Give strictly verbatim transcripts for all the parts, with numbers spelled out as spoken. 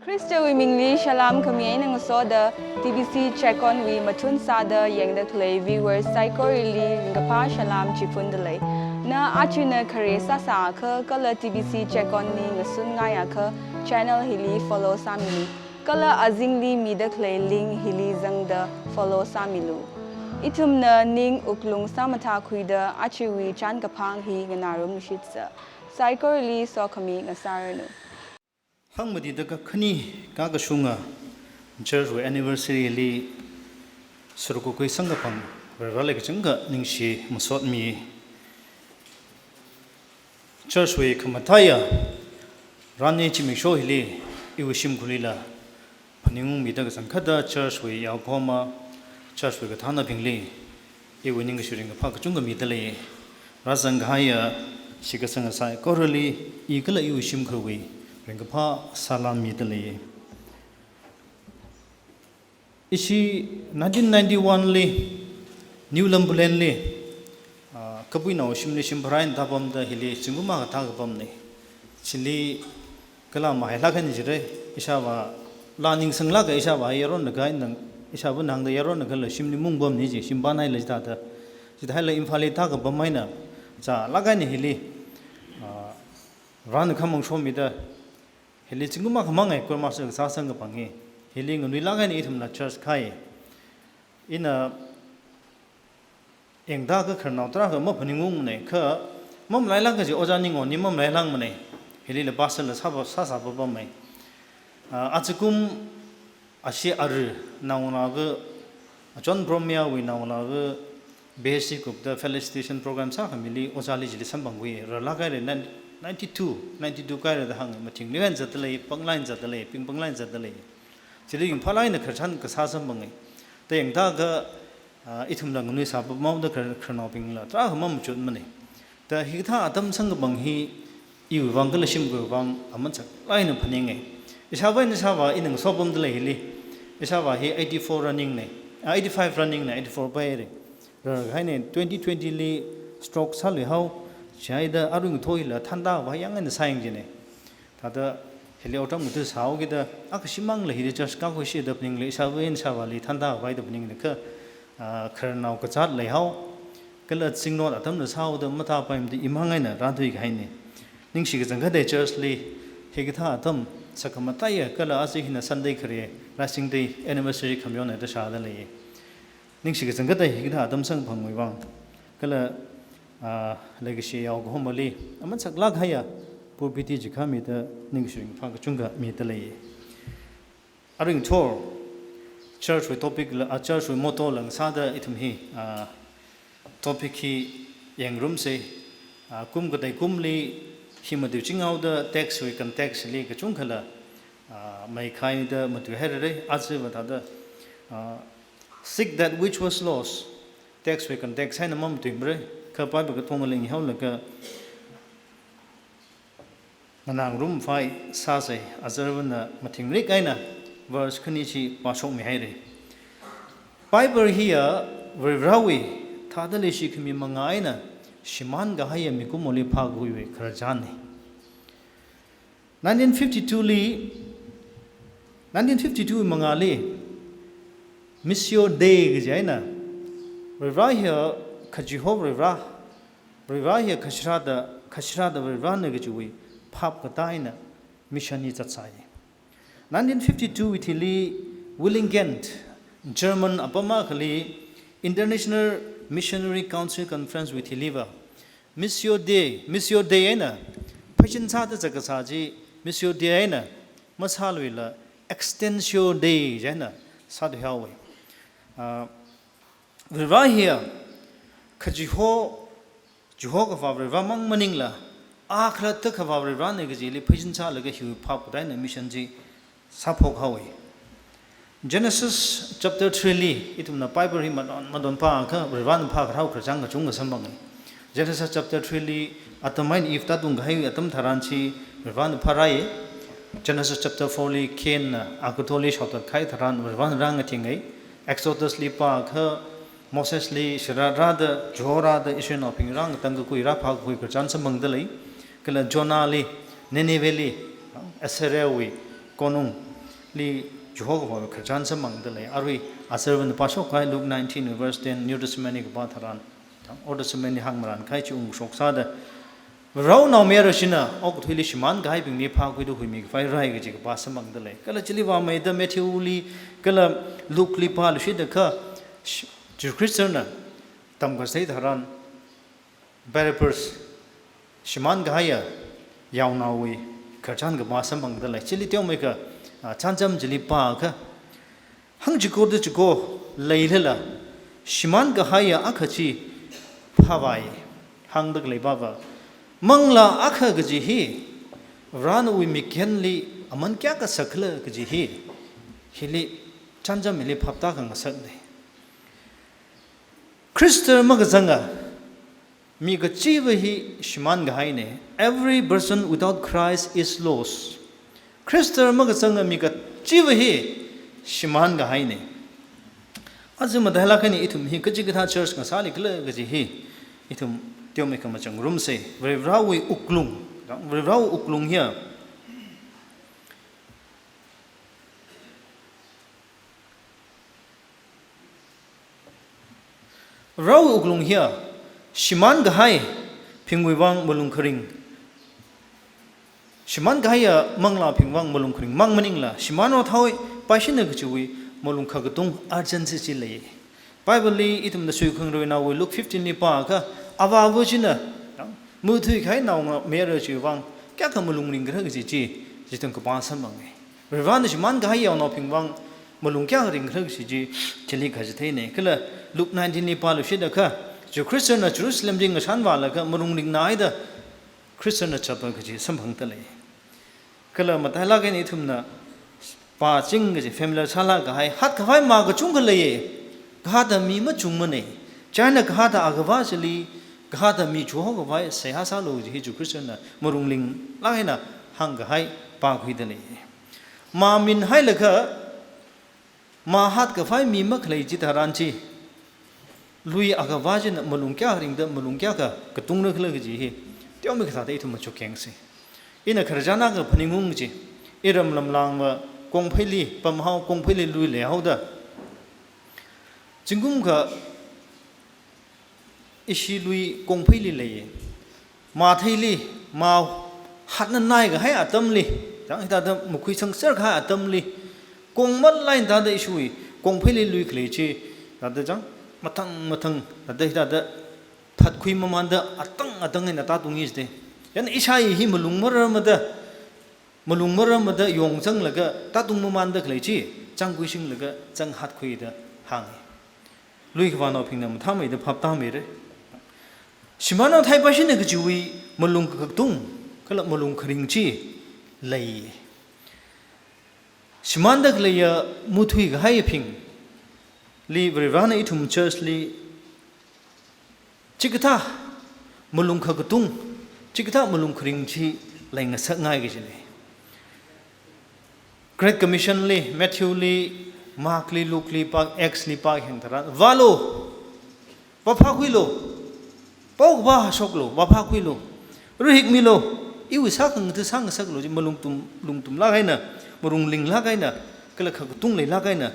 Khristawui mingli salam khami eina ngasoda T B C Check On wui mathun sāda yangda khalei viewers saikorali ringkaphā salam chiphundalei. Na achina khare sāsākha kala T B C Check On li ngasunngaiakha channel hili follow sāmilu. Kala azingli mida khalei link hili zangda follow sāmilu. Ithumna ning wuklung sāmathākhuida achiwui chānkaphang hi nganārumshitsa. Saikorali sokhami ngasāranu. Hangmatida kakhane kakashunga church wui anniversary li sāruk kakhui samkaphang Vareli kachangkha ningshi masotmi. Church wui khamataiya rani zimiksho hili iwui shimkhurlila phaningungmida kachangkhatta church wui yaokahoma, church wui kathānabingli iwui ningkashi ringkaphā kachungkha midalei. Rāzangkahaiya shitkasanga saikorali i kala iwui shimkhurwui ringkaphā salam midalei. Ishi nineteen ninety-one li New Lambulen li, ah, kapuinao shimli shimpharā eina tāpamda hili zingkum akha tākapamna. Chili kala mahailāk eina jira, ishāvā laa ningsanglāka, ishāvā yaron laga eina, ishāvā nangda yaron lagala shimli mungpamna ji, shimpanhaila jida da. Jida haila Imphalli tākapam eina, zālāk eina hili, ah, rāna khamang shomida, hili zingkum akha manga choir master kasā samkaphang hi. Hili nganuilāk eina ithumna church kahai. Ina yangda kha khararnao tarākha maphaningungmana, kha mamalailāk kaji Ojā Ningwon ni mamalailākmana. Hilila pastor la sāpa, sāsāpapamma. Ah, ajakum ashi ara naongarāva, John Bromia wui naongarāva, B S C kupda felicitation program sākhamili ojāli chili samphangkhui, rālāk haira, nin-, ninety-two, ninety-two kahaira da hānga, mathingli eina zatdalei, panglāk eina zatdalei, pingpanglāk eina zatdalei. Chili yangphālāk eina khararchan kasā samphanga. Da yangda kha, ah, ithumla nganuisāpamhaoda khar-, khararnaobingla tarākha mamachutmana. Da hikathā atam samkaphang hi iwui vang kala shimkhurwui vang aman chaklāk eina phaninga. Ishāvā eina ishāvā ina ngasopamdalei hili. Ishāvā hi eighty-four runningna, ah, eighty-five runningna, eighty-four paihaira. Rākahaina twenty twenty li stroke sāluihao, chihaida arui ngathor hila thānda vāyang eina sāyang jina. Thāda hili otram ngathā sāhaokida, akha shimangla hili church kakhuishida phaningla, ishāvā eina ishāvāli thānda vāhaida phaningda kha, ah, khararnao kazāt leihao, kala zingnot atamla sāhaoda matāpaimada imang eina rāthuikahaina. Ningshi kachangkhatta church li hikathā atam sakhamataiya kala aja hina Sunday khare, Rising Day anniversary khamayonna da shādalei. Ningshi kachangkhatta hikathā atam samkaphangwui vang. Kala, ah, leikashi yaokahomali aman chaklāk kahaiya pulpit chi khamida ningkashi ringphā kachungkha midalei. Arui ngathor church wui topic la, ah, church wui motto la ngasāda ithum hi, ah, topic hi yangrumsa, ah, kum kateikumli hi matuichingaoda text wui context li kachungkhala, ah, maikhaida matuihairara, ajava thāda, ah, "Seek that which was lost." Text wui context eina mamatuimara, kha Bible katonga linghaolaga nganāngarum phai sāsa, azarvana mathingrik eina verse khani chi pāshokmihaira. Bible hiya Varivarāwui thāda leishikhami mangā eina shimānkahaiya mikumoli phākhuiwui khararchanna. Nineteen fifty-two li, nineteen fifty-two mangāli, Missio Dei kaji eina, Varivarā hiya kachiho Varivarā, Varivarā hiya kashirāda, kashirāda Varivarāna kajiwui phap katā eina mission hi zatsai. Nineteen fifty-two wui thili Willingen, German apam akhali International Missionary Council Conference wui thiliva, Missio Dei, Missio Dei eina pheisin sāda zatkasā chi, Missio Dei eina masāluila Extensio Dei chieina sāthuihaowa. Ah, Varivarā hiya kachiho, chiho Akhavā Varivarāmang maningla, a khalatta Akhavā Varivarāna kajili pheisin sālaga hiwui phap katā eina mission chi sāphokhaowa. Genesis chapter three li, ithumna Bible hi maton, maton pākha, Varivarāna phākharao khararchān kachungkha samphanga. Genesis chapter three li, Adam eina Eve tātungkahai atam tharan chi Varivarāna phārāi. Genesis chapter four li, Cain na agathorli shaotatkahai tharan Varivarāna rāngathingai. Exodus li pākha, Moses li shirā rāda, Jehova rāda, Israelnaobing rāngatangkakhui, rāphākakhui khararchān samphangdalei. Kala Jonah li, Nineveh li, Assyria wui konung, li Jehovahwui khararchan samphangda lei. Arui aservan pāshok kahai Luke nineteen verse ten, New Testament li kapā tharan, Old Testament li hāngmaran kahai chi ungshok sāda, Varewui naomayara china okathuili shimān kahaibingli phākhuida huimi khavai rai kaji kapā samphangda lei. Kala chili vāmeida Matthew li, kala Luke li pāluishit akha, Sh-, Jesu Khristana tamkachithei tharan, Barabbas, shimān kahaiya yaonaowui khararchan kapā samphangda lei. Chili teomeikha, ah, chānjam chili pākha, hangchiko da chiko leilala, shimān kahaiya akha chi phāvai, hāngda khalei pāva. Manglā akha kaji hi, Varewui mikyanli aman kayākha sakkhala kaji hi, hili chānjam hili phaptākhangasakna. Khrista makazanga mi kachiva hi shimān kahaina. Every person without Christ is lost. Khrista makazanga mi kachiva hi shimān kahaina. Aja matailāk eina ithum hi kachikathā church ngasālikhala kaji hi ithum teomeikha machāngrumsa. Varivarāwui wuklung, Varivarāwui wuklung hiya Varewui wuklung hiya, shimān kahaibingwui vang malung kharing. Shimān kahaiya manglābing vang malung kharing mang maningla, shimānhaothei paishina kajiwui malung khakatung urgency chi lei. Bible li ithumna suikhangaruinaowui Luke fifteen li pākha, avāva china, muthui kahai naongamayara chiwui vang, kayākha malung ringkhala kaji chi, chithang kapā samphanga. Varivarāna shimān kahai yaonaobing vang, malung kayākha ringkhala kaji chi, chili khachitheina. Kala Luke nineteen li pāluishit akha, Jesu Khristana Jerusalem li ngashan vālaga malung ringnahaida, Khristana chapa kaji samphangda lei. Kala matailāk eina ithumna pāching kaji familiar sālāk kahai, hatkhavai mā kachungkha leiya, kahāta mi machungmana. China kahāta Agavā chili, kahāta mi chuhao khavai seihā sālu kaji hi Jesu Khristana malung ringlāk eina hāngkahai pākhuida lei. Mā minhailaga, mā hatkhavai mi makhalei chitharan chi, lui Agavā china malung kayākha ringda malung kayākha katungra khala kaji hi, teomeikha thāda ithum machuk yangsa. Ina khararchan akha phaningung chi, iram Lamlangva Kongpheili pamhao, Kongpheili lui leihaoda. Zingkum akha ishi lui Kongpheili lei. Mā theili, mā hatnanai kahai atamli, chang hithāda makhuisangser kahai atamli, kong malai thāda ishiwui Kongpheili lui khalei chi, thāda chang mathang mathang, thāda hithāda phatkhui mamānda atang atang eina tātungi jite. Chieina ishāya hi malung mararmada, malung mararmada yongzanglaga tātung mamānda khalei chi, chang khuishinglaga chang hatkhuida hānga. Lui kavānaobingna mathāmeida phaptāmeira. Shimānhaothei paishina kajiwui malung khakatung, kala malung kharing chi lei. Shimānda khaleiya muthui kahaibingli Varivarāna ithum church li chikathā malung khakatung, chikathā malung kharing chi leingasakngai kajina. Great Commission li, Matthew li, Mark li, Luke li pā, Acts li pāyang tharan, vālu, vāphākhuilu, paokaphā hāshoklu, vāphākhuilu, rahikmilu, iwui sākhangatha sāngasaklu, chi malung tum, lungtumlāk eina, malung ringlāk eina, kala khakatung leilāk eina,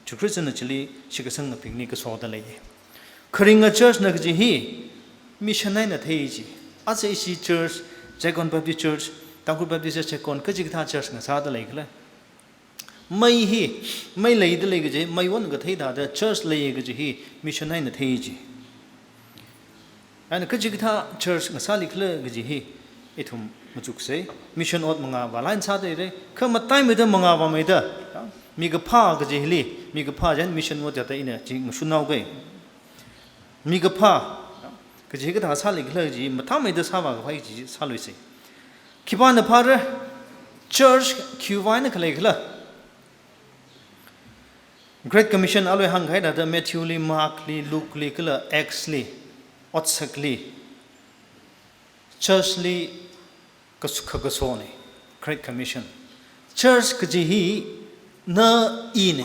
Jesu Khristana chili shitkasangabingli kasoda lei. Kharinga church na kaji hi mission eina thei ji. Aja ishi church, Yangon Baptist Church, Tangkhul Baptist Church Yangon, kachikathā church ngasāda leikhala. Mei hi, mei leida lei kaji, mei wan kathei thāda church lei kaji hi mission eina thei ji. Chieina kachikathā church ngasālikhala kaji hi ithum machuksa. Mission ot mangā vālai sāda lei. Kha mataimeida mangā vāmeida, mikaphā kaji hili, mikaphā chieina mission ot thāda ina chi ngashunhaoga. Mikaphā kaji kathā sālikhala kaji, mathāmeida sāvākhavai chi sāluisa. Khipāna phāra, church khiwui vang eina khaleikhala. Great Commission alui hāngkahai thāda Matthew li, Mark li, Luke li, kala Acts li, Otsakli, church li kas-, khakasona, Great Commission. Church kaji hi na ina.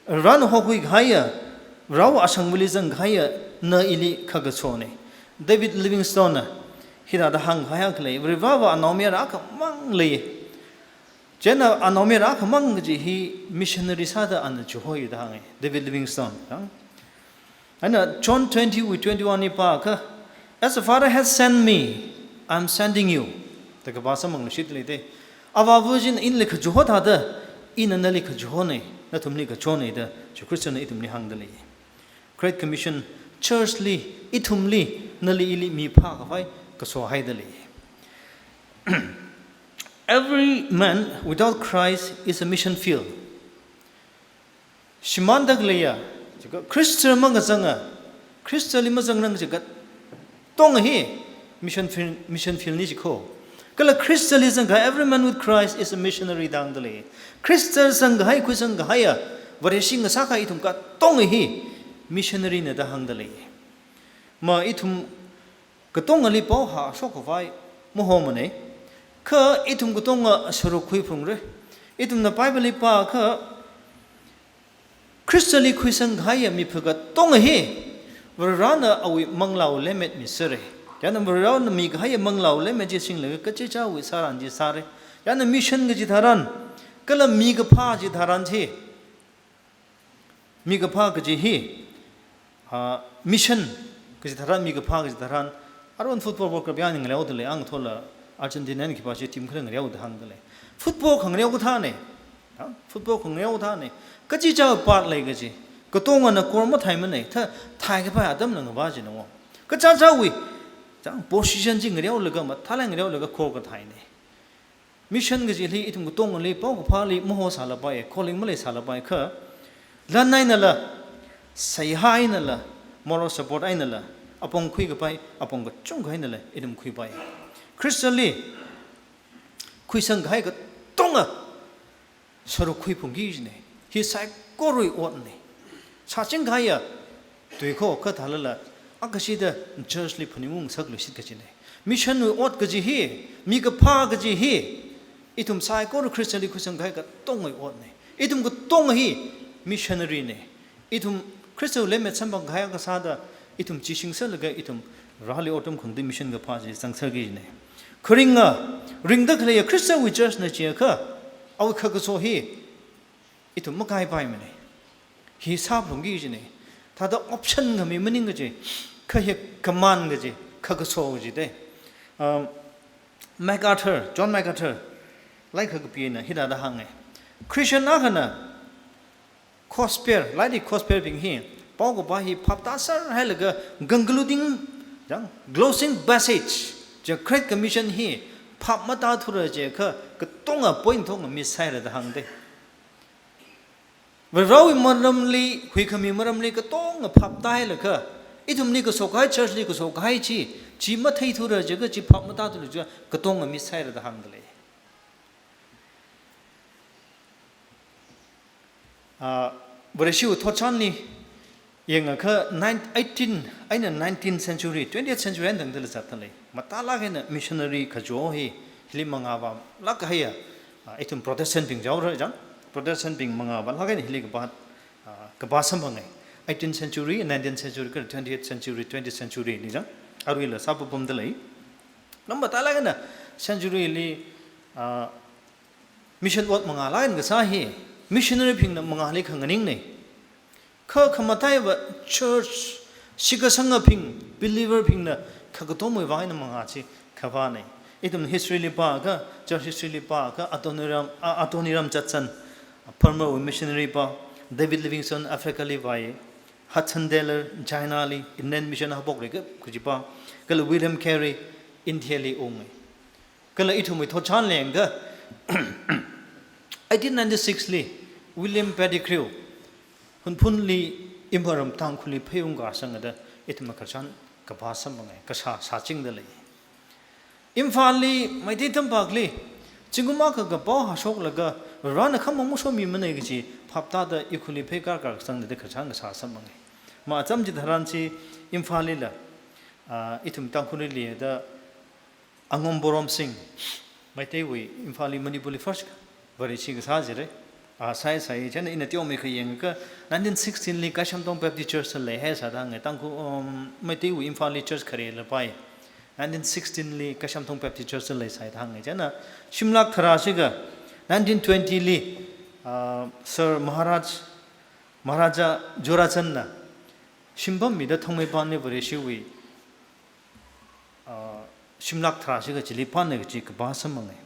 Varena hokhui kahaiya, Varena ashangvali zangkahaiya, na ili khakasona. David Livingstone na hithāda hāngkahai akha lei, Varena vāva anaomayara akhamang lei. Chieina anaomayara akhamang kaji hi missionary sāda ana chihoi da hānga, David Livingstone, ya. Ana John twenty wui twenty-one li pākha, "As the Father has sent me, I am sending you." Da kapā samphang lashit lei te. Avāva china inli kachiho thāda, ina nali kachihona, nathumli kachihona da, Jishu Khristana ithumli hāngda lei. Great Commission, church li, ithumli, nali ili miphā khavai, kaso haida lei. Every man without Christ is a mission field. Shimānda khaleiya, chikha Khrista mangazanga, Khristali mazangrang chikatonga hi mission field, mission field na chikho. Kala Khristali zangkahai, every man with Christ is a missionary da hāngda lei. Khrista zangkahai, khuisangkahaiya, Vareshi ngasākahai ithum katonga hi missionary na da hāngda lei. Ma ithum katongali pao hāshok khavai mahomana. Kha ithum katonga sāruk khuiphungra. Ithumna Bible li pākha, Khristali khuisangkahaiya mipha katonga hi, Varena awui manglāwui lemmet misera. Chieina Varena mikahaiya manglāwui lemmet chi singlaga kachichāwui sāran chi sāra. Chieina mission kaji tharan, kala mikaphā chi tharan chi, mikaphā kaji hi, ah, mission kaji tharan, mikaphā kaji tharan, aruihon football World Cup ya ni ngaleoda lei, ang thola Argentina ni khipā chi team khare ngaleoda hāngda lei. Football khangaleo kathāna, ha? Football khangaleo kathāna. Kachichāwui part lei kaji. Katongana goal mathaimana, thā, thai kaphā atamna ngavā china wo. Kachichāwui, chang position chi ngaleolaga, mathālāk ngaleolaga goal kathaina. Mission kajili ithum katongali pao kaphāli maho sālapai, calling maleisālapai kha, lan einala, seihā einala, moral support einala, apong khuikapai, apong kachungkha einala, ithum khuipai. Khristali khuisangkahai katonga sāruk khuiphungki kajina. Hi saikorawui otna. Sāchingkahaiya tui kho kathālala, akashida church li phaningung sakluishit kajina. Mission wui ot kaji hi, mikaphā kaji hi, ithum saikora Khristali khuisangkahai katongawui otna. Ithum katonga hi missionary na. Ithum Khristawui lemmet samphangkahai akha sāda, ithum chi shingserlaga ithum Vareli otram khangatei mission kaphā chi zangserki kajina. Kharinga, ringda khaleiya Khristawui church na chiakha, awui khakaso hi ithum makaipaimana. Hi sāphungki kajina. Thāda option khami maning kaji, kha hi command kaji, khakaso kaji te. Um, MacArthur, John MacArthur, lairik kapina hithāda hānga. Christian akhana gospel, lairik gospel bing hi, pao kaphā hi phap tāser hailaga concluding, chang, closing passage, chi Great Commission hi phap matāthura chiakha katonga point thong miss haira da hāngda. Varewui maramli, huikhami maramli katonga phap tāhailaga, ithumli kaso kahai, church li kaso kahai chi, chi matheithura chiakha, chi phap matāthura chiakha, katonga miss haira da hāngda lei. Ah, Vareshiwui thotchanli yangakha nine, eighteen eina nineteenth century, twentieth century eina tangda lei zatda lei. Mathālāk eina missionary kajo hi, hili mangā vālāk kahaiya, ah, ithum Protestant bing jaora chang. Protestant bing mangā vālāk eina hili kapā, ah, kapā samphanga. Eighteenth century, nineteenth century, kala twentieth century, twentieth century li chang. Aruila sāpapamda lei. Namba mathālāk eina century li, ah, mission ot mangālāk eina kasā hi, missionary bingna mangāli khanganingna. Kha khamataiva church, shitkasangabing, believer bingna khakatomawui vang eina mangā chi khavāna. Ithum history li pākha, church history li pākha, Adoniram, ah, Adoniram Judson, Burma wui missionary pa, David Livingstone Africa li vāi, Hudson Taylor China li Inland Mission haophokra kaji pa, kala William Carey India li unga. Kala ithumwui thotchan lengda, eighteen ninety-six li William Pettigrew, Hunphunli Imphal ram Tangkhulli phei ungkasangda ithum khararchan kapā samphanga, kasā sāchingda lei. Imphalli Meitei Tampakli zingkum akha kapao hāshoklaga Varena khamong masomimana kaji phap tāda Ukhrulli phei karkar kasangda khararchan kasā samphanga. Ma acham chitharan chi Imphalli la, ah, ithum Tangkhulli da Angom Borom Singh, Meiteiwui Imphalli Manipurli first Vareshi kasā jira. Ah, sāi sāi, chieina ina teomeikha yangakha nineteen sixteen li Kaishamthong Baptist Church leihai sāda hānga, Tangkhul, um, Meiteiwui Imphalli church khare lapai. Nineteen sixteen li Kaishamthong Baptist Church leisai da hānga. Chieina shimlak tharā shikha Nineteen twenty li, uh, Sir Maharaj, Maharaja Jora Channa shimpam mida Thangmeipanli Vareshiwui, uh, shimlak tharā shikha chili panna kaji kapā samphangai.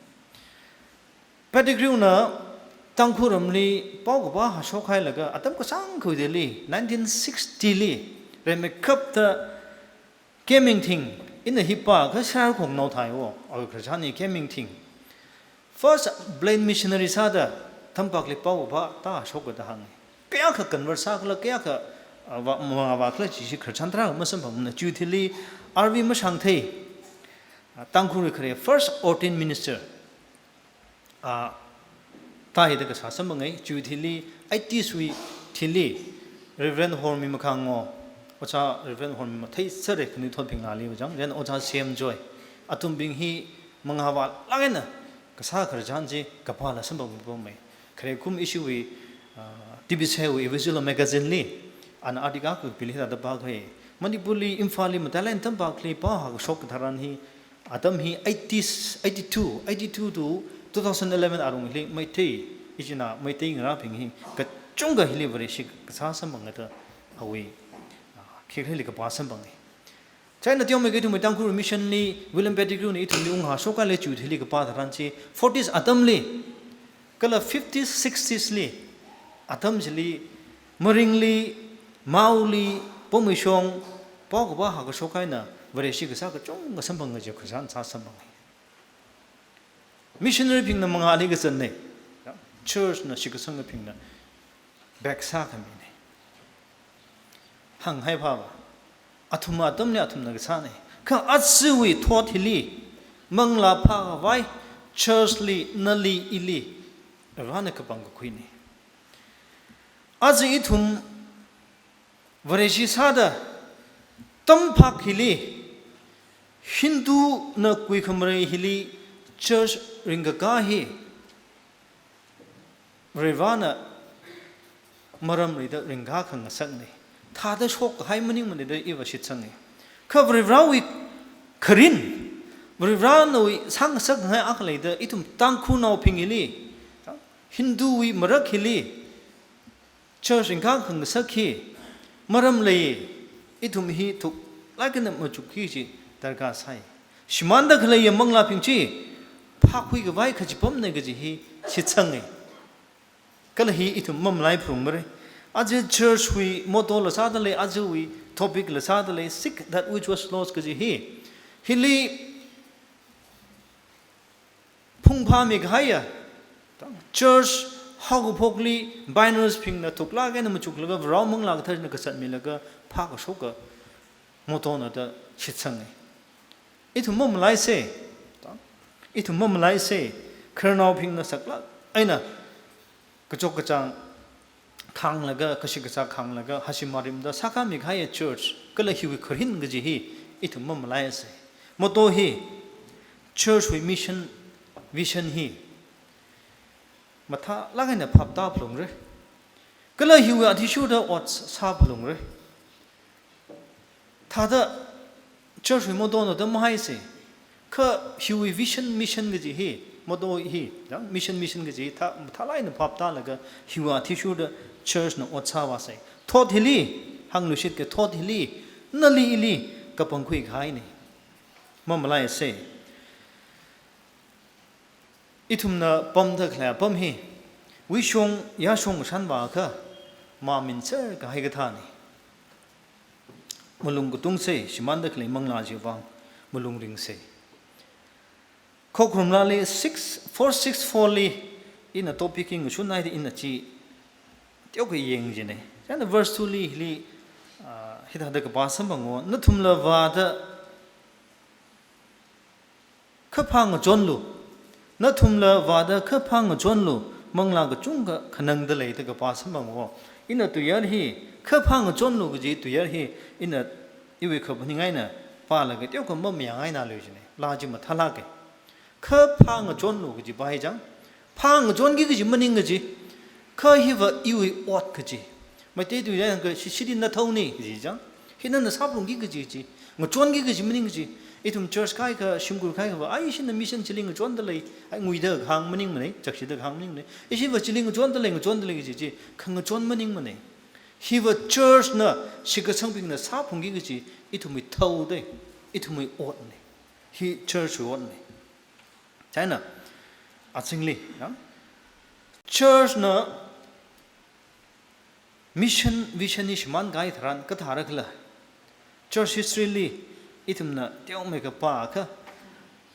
Pettigrewna Tangkhul ramli paokapā hāshokhailaga atam kasāng khuideli nineteen sixty li Renmeikapta Kemingthing, ina hi pākha Sir Khongnao thai wo, a khararchan hi Kemingthing. First blind missionary sāda tampakli paokapā tāshokka da hānga. Kayākha convert sākhala, kayākha, ah, vā, mavākhala chi shi khararchan tarākha masamphangmana. Chiwui thili R V Mashangthei, ah, Tangkhulwui khare first ordained minister, ah, tāhaida kasā samphangai. Chiwui thili, eighties wui thili, Reverend Hormi Makhango, Ojā Reverend Hormi Mathei Sare khanuithotbing lali vāzang, then Ojā Semjoy, athumbing hi mangāvālāk eina kasā khararchan chi kapāla samphangpamai. Khare kum ishiwui, ah, T B Seiwui Evangelho magazine li, ana article kapili hithāda pākahai. Manipurli, Imphalli, matailāk eina tampakli pao hākashok tharan hi, atam hi eighties, eighty-two, eighty-two to two thousand eleven arung hili Meitei, ichina Meitei ngarābing hi kachungkha hili Vareshi kasā samphanga da awui, ah, khikhalili kapā samphangai. Chieina teomeikha ithumwui Tangkhul mission li William Pettigrewna ithumli unghāshokhaili chiwui thili kapā tharan chi forties atamli, kala fifties, sixties li, atam chili, Maringli, Maoli, Pongmeishong, paokapā hākashok eina Vareshi kasā kachungkha samphanga kaji khararchan sāsamphangai. Missionary bingna mangāli kazatnei. Church na shitkasangabingna back sākhamina. Hānghai phāva, athum atamli athumna kasānei. Kha ajawui thot hili, manglā phākhavai, church li, nali ili, Varena kapangkakhuinei. Aja ithum Vareshi sāda tampak hili, Hinduna kuikhamarei hili church ringkakā hi, Varena maram leida ringkakā khangasaknei. Thāda shokkahai maningmanei da iva shitsangai. Kha Varewui kharin, Varenawui sāngasakngai akha leida ithum Tangkhulnaobing hili, Hinduwui marak hili, church ringkakā khangasak hi maram lei, ithum hi thuklāk eina machukki kaji darkar sai. Shimānda khaleiya manglābing chi phākhuikhavai kachipamnei kaji hi shitsangai. Kala hi ithum mamalaiphalungmarei. Aja church wui motto la sādalei, ajawui topic la sādalei, "Seek that which was lost" kaji hi. Hili phungphāmikahaiya, church haokaphokli banners bingna thuklāk eina machuklaga Varewui Manglā Katharana kazatmilaga phākashoka motto na da shitsangai. Ithum mamalaisei, ithum mamalaisei, khararnaobingna saklāk eina kachot kachāng khānglaga, kashi kazā khānglaga, hashim marimda sākhamikahaiya church, kala hiwui kharin kaji hi ithum mamalaisei. Motto hi, church wui mission, vision hi mathālāk eina phaptāphalungrei. Kala hiwui athishurda ot sāphalungrei. Thāda church wui motto na da mahaisei. Kha hiwui vision, mission kaji hi, motto hi, ya, mission, mission kaji hi thā, mathālāk eina phaptālaga hiwui athishurda church na ot sāvāsei. Thot hili, hāngluishitka thot hili, nali ili kapangkhui kahainei. Mamalaisei. Ithumna pamda khalei apam hi, wuishong, yāshong shanvākha, maminser kahai kathānei. Malung katungsei, shimānda khalei manglā chiwui vang malung ringsei. Khokharum Laali six, four six four li, ina topic hi ngashunhaida ina chi teokha yangchinei. Chieina verse two li, li, ah, hithāda kapā samphango, nathumla vāda kha phāngachonlu. Nathumla vāda kha phāngachonlu, manglā kachungkha khanangda lei da kapā samphango. Ina tuiyār hi, kha phāngachonlu kaji tuiyār hi, ina iwui kaphaning eina pālaga teokha mamayāngaināluichinei. Laa chi mathālākei. Kha phāngachonlu kaji pā hi chang, phāngachonki kaji maning kaji, kha hiva iwui ot kaji. Meitei tuiyār hāngkha shi, shidi nathaonei kaji chang. Hi nana sāphalungki kaji chi, ngachonki kaji maning kaji. Ithum church kaikha, shimkhur kaikhava, ai ishina mission chili ngachonda lei, ai nguida kahāng maningmanei, chakshida kahāng maningmanei. Ishiva chili ngachonda lei, ngachonda lei kaji chi, khangachon maningmanei. Hiva church na, shitkasangbingna sāphungki kaji, ithumwui thao dei, ithumwui otnei. Hi church wui otnei. Chieina, azingli, ya? Church na mission, vision hi shimānkahai tharan kathāra khala. Church history li ithumna teomeikha pākha,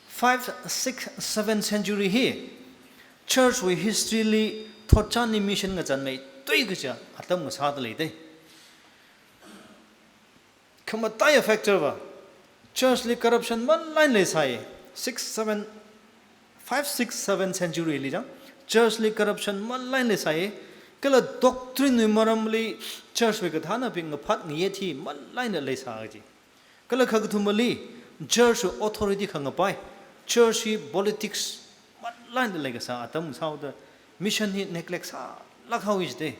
five, six, seven century hi church wui history li thotchanli mission ngazanmeithui kaja atam ngasāda lei dei. Khamataiya factor va, church li corruption malailei sāi, six, seven, five, six, seven century li chang, church li corruption malailei sāi, kala doctrine wui maramli church wui kathānabing ngaphat ngayet hi malaina leisā kaji. Kala kakathumali, church wui authority khangapai, church hi politics malaina leikasā atam sāhaoda, mission hi neglect sālāk haowa jidei.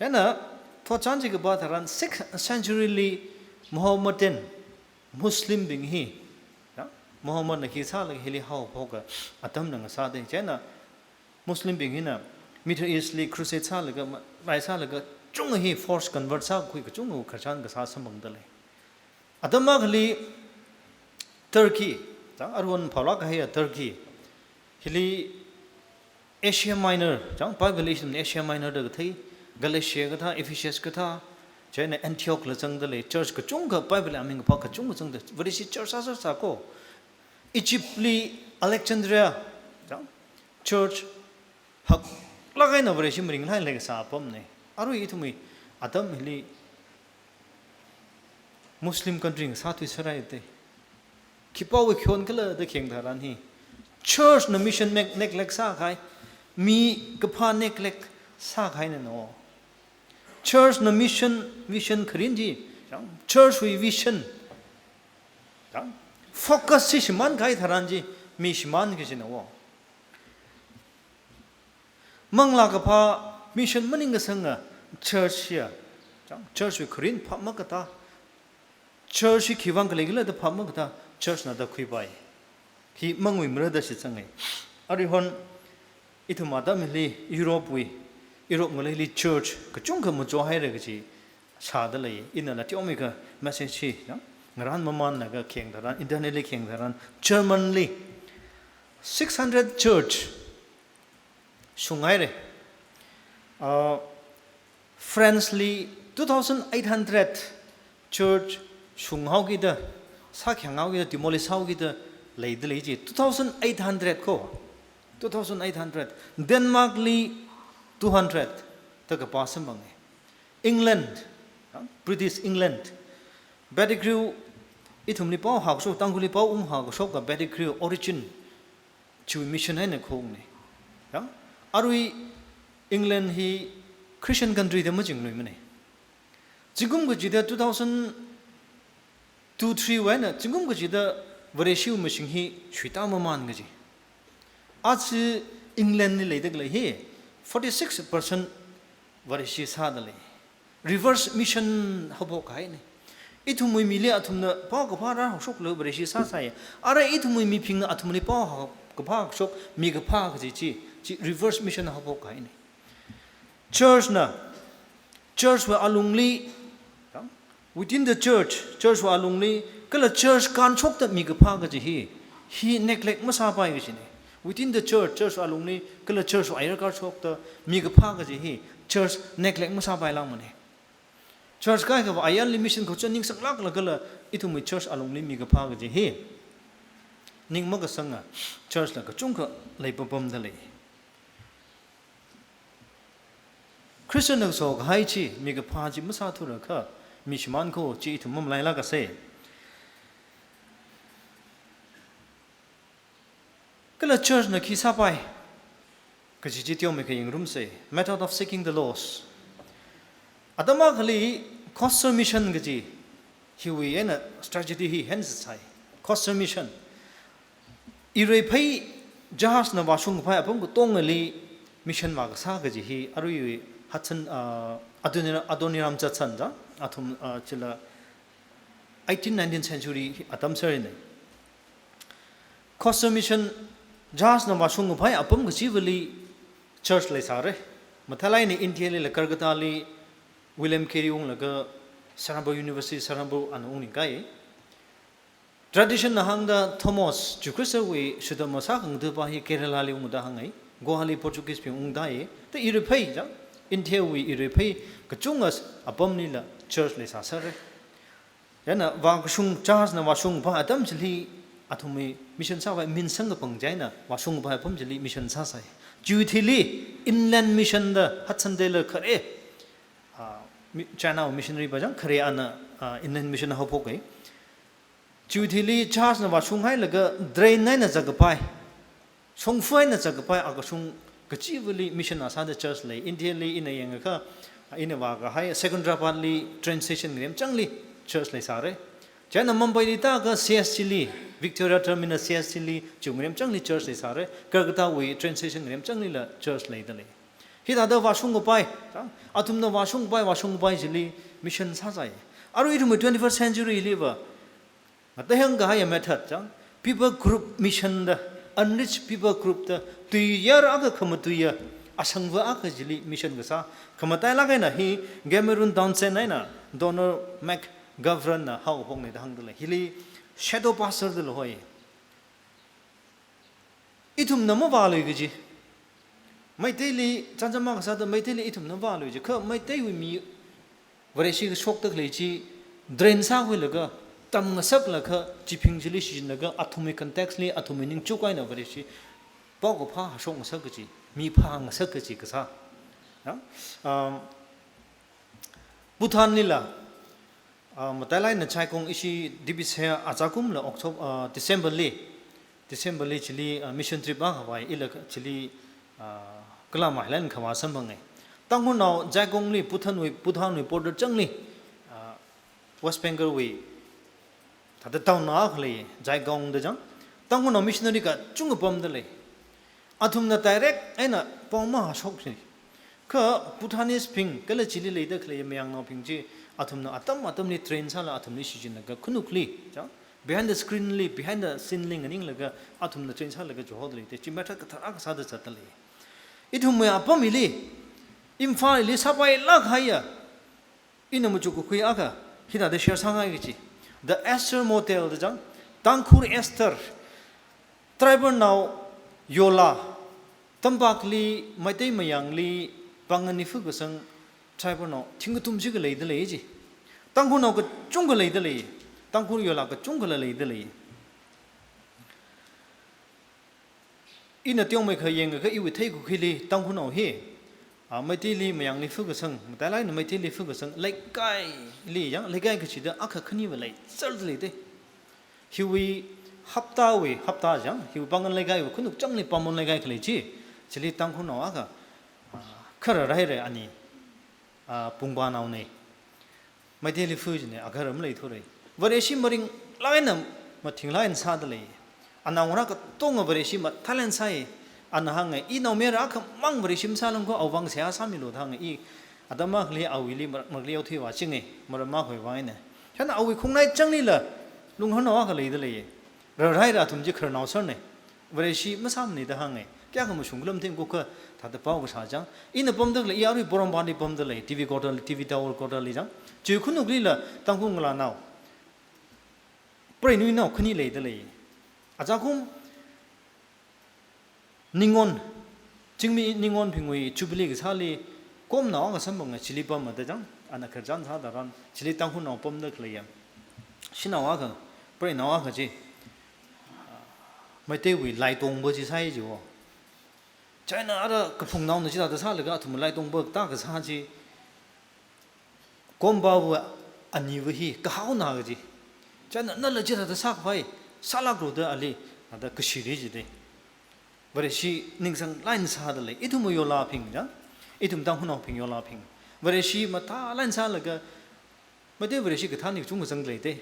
Chieina, thotchan chi kapā tharan sixth century li Mohammedan Muslim bing hi, ya, Muhammad na khi sālaga hili haophoka atamna ngasā dei. Chieina Muslim bing hina Middle East li crusade sālaga, ma-, mai sālaga, chunga hi force convert sākhui kachunga khararchan kasā samphangda lei. Atam akhali Turkey, chang, aruihon phaolāk kahaiya Turkey. Hili Asia Minor, chang, Bible li ithum Asia Minor da kathei, Galatia kathā, Ephesus kathā, chieina Antioch la zangda lei, church kachungkha, Bible aming kaphā kachungkha zangda, Vareshi church sāsā sāko. Egypt li Alexandria, chang, church haklāk eina Vareshi maringlailei kasā apamnei. Arui ithumwui atam hili Muslim country ngasāthui sārai dei. Khipāwui khion khala da kheng tharan hi, church na mission neg-, neglect sākahai, mi kaphā neglect sākahaina no. Church na mission, vision kharing chi, chang, church wui vision, chang, focus chi shimānkahai tharan chi, mi shimān kajina wo. Manglā kaphā mission maningkasanga church hiya, chang, church wui kharing phap makatā, church hi khivang khalei khala da phap makatā, church na da khuipai. Hi mangui mara da shitsangai. Aruihon ithum atam hili Europe wui, Europe ngaleili church kachungkha machohaira kaji sāda lei. Ina la teomeikha message hi, ya, ngarān mamānlaga kheng tharan, internet li kheng tharan, German li six hundred church shunghaira. Ah, France li two thousand eight hundred church shunghaokida, sākhanghaokida, demolish haokida leida lei chi, two thousand eight hundred ko. Two thousand eight hundred. Denmark li two hundred da kapā samphanga. England, ya, British England. Pettigrew, ithumli pao hākashok, Tangkhulli pao unghākashoka Pettigrew, Origen, chiwui mission eina khongnei. Ya? Arui England hi Christian country da machingluimanei. Zingkum kachida two thousand two three wui eina, zingkum kachida Vareshiwui mashing hi shuitā mamān kaji. Aja England li leida khalei hi forty-six percent Vareshi sāda lei. Reverse mission haophok kahainei. Ithumwui mili athumna pao kaphā rāhāshoklu Vareshi sāsai. Ara ithumwui mibingna athumli pao hā-, kaphā hāshok, mi kaphā kaji chi, chi reverse mission haophok kahainei. Church na, church wui alungli, within the church, church wui alungli, kala church kānshokta mi kaphā kaji hi, hi neglect masāpai kajinei. Within the church, church wui alungli, kala church wui ayar kānshokta mi kaphā kaji hi, church neglect masāpailākmanei. Church kaikhava ayarli mission kachon ningsanglāklaga kala ithumwui church alungli mi kaphā kaji hi, ning makasanga church la kachungkha leipapamda lei. Christian na kaso kahai chi, mi kaphā chi masāthurakha, mi shimān ko chi ithum mamalailākasei. Kala church na khi sāpai kaji chi teomeikha yingrumsei. Method of seeking the lost. Atam akhali coastal mission kaji hiwui eina strategy hi hen sāsai. Coastal mission. Ireiphei jahaz na vāshung kaphai apam katongali mission vākasā kaji hi aruiwui Hudson, ah, Adoni-, Adoniram Judson da, athum, ah, chila eighteen, nineteenth century atam serinei. Coastal Mission jahazna vāshungkapai apam kachivali church leisāra. Mathālāk eina India lila Calcutta li William Carey unglaga Saranpur University, Saranpur ana ungningkai. Tradition na hāngda Thomas, Jishu Khristawui shudam masā khangatha̱pa hi Kerala li ungda hāngai. Goa li Portuguese bing ungdai. Ta iruiphei chang, India wui iruiphei kachunga apamlila church leisāsāra. Chieina vākashung, jahazna vāshungpa atam chili athumwui mission sāpai, minsang kapang chieina vāshungpa apam chili mission sāsai. Chiwui thili inland mission da Hudson Taylor khare, ah, mi-, China wui missionary pa chang khare ana, ah, inland mission haophokkai. Chiwui thili jahazna vāshunghailaga drain eina zatkapai, shongfa eina zatkapai akashung kachivali mission na sāda church lei. India li ina yangakha, ina vākahai Secunderabad li train station ngarem changli church leisāra. Chieina Mumbai li tākha C S T li, Victoria Terminal C S T li, chiwui ngarem changli church leisāra. Calcutta wui train station ngarem changlila church leidalei. Hithāda vāshungkapai, athumna vāshungpai, vāshungpai chili mission sāsai. Arui ithumwui twenty-first century liva, ngatei hāngkahaiya method chang, people group mission da, unreached people group da, tuiyār akha khamatuiya, asangva akha chili mission kasā. Khamatailāk eina hi Cameron Townsend eina Donald McGovern na haophoknei da hāngdalei. Hili shadow pastor da la hoi. Ithumna mavālui kaji. Meiteili, chānjam akha sāda Meiteili ithumna vālui ji. Kha Meiteiwui mi Vareshi kashokda khalei chi drain sākhuilaga, tamngasaklaga, chibing chili shichinlaga, athumwui context li, athumwui ningchuk eina Vareshi paokaphā hashokngasak kaji, mi phāngasak kaji kasā. Ya? Um, Bhutan lila, ah, matailāk eina Jaigong ishi D B C achakumla October, ah, December li, December li chili, ah, mission trip akha vāi, ila chili, ah, kala mailan khavā samphangai. Tangkhulnao Jaigong li Bhutan wui, Bhutan wui border changli, ah, West Bengal wui thāda town akha lei, Jaigong da chang. Tangkhulnao missionary kachungkha pamdalei. Athumna direct eina pao mahashoknei. Kha Bhutanese bing, kala chili leida khalei mayangnaobing chi, athumna atam atamli train sāla athumli shichinlaga khanukli, chang, behind the screen li, behind the scene li nganinglaga, athumna train sālaga chihaodalei te, chi method kathar akha sāda zatdalei. Ithumwui apam hili, Imphal li sāpailāk kahaiya, ina machukkakhui akha, hithāda share sāngai kaji. The Esther Motel da chang, Tangkhul Esther, tribal nao yola, tampakli, Meitei mayangli, pāngli phukasang, tribal nao thingkathum chi kha leidalei ji. Tangkhulnao kachungkha leidalei, Tangkhul yola kachungkhala leidalei. Ina teomeikha yangakha iwui theikakhuili Tangkhulnao hi, ah, Meiteili mayangli phukasang, matailāk eina Meiteili phukasang, leikaili yang, leikai kachida akha khaniva leicharda lei te. Hiwui haptawui, hapta chang, hiwui pāng leikaiwui khanuk changli pāng leikai khalei chi, chili Tangkhulnao akha, ah, khararhaira ani, ah, pungpanaonei. Meiteili phu jinei, agahara maleithurei. Vareshi maringlāk eina mathingla eina sādalei. Anaongarā katonga Vareshi mathālāk eina sāi. Ana hāngai, inaomayara akhamang Vareshi masālung ko, awui vang seihā sāmilu da hāngai. I atam akhali awuili marak marakli yaothui vāchingai, maram akhawui vang eina. Chieina awui khongnai changlila lungharnao akha leidalei. Rarhaira athum chi khararnao sārnei. Vareshi masāmanei da hāngai. Kayākha mashung khala mathingkakha thāda pao kasā chang. Ina pamda khalei, i arui Poromparli pamdalei, T V quarter, T V tower quarter li chang. Chiwui khanuklila Tangkhul ngalānao, preinuinao khani leidalei. Achakum Ningon, Chingmi Ningonbingwui Jubilee kasāli, komnao akha samphanga chili pamda chang, ana khararchan sāda tharan, chili Tangkhulnao pamda khaleiya shanao akha, preinao akha chi, Meiteiwui laitongpa chi sāi jiwo. Chieina ara kaphungnaona chithāda sālaga athum laitongpa tā kasā chi, kompava aniva hi kahaona kaji. Chieina nala chithāda sākhavai sālāklu da ali, ada kashiri jidei. Vareshi ningsanglāk eina sādalei. Ithum yolabing chang, ithum Tangkhulnaobing yolabing, Vareshi mathālāk eina sālaga, Meitei Vareshi kathānli kachungkha zangdalei te.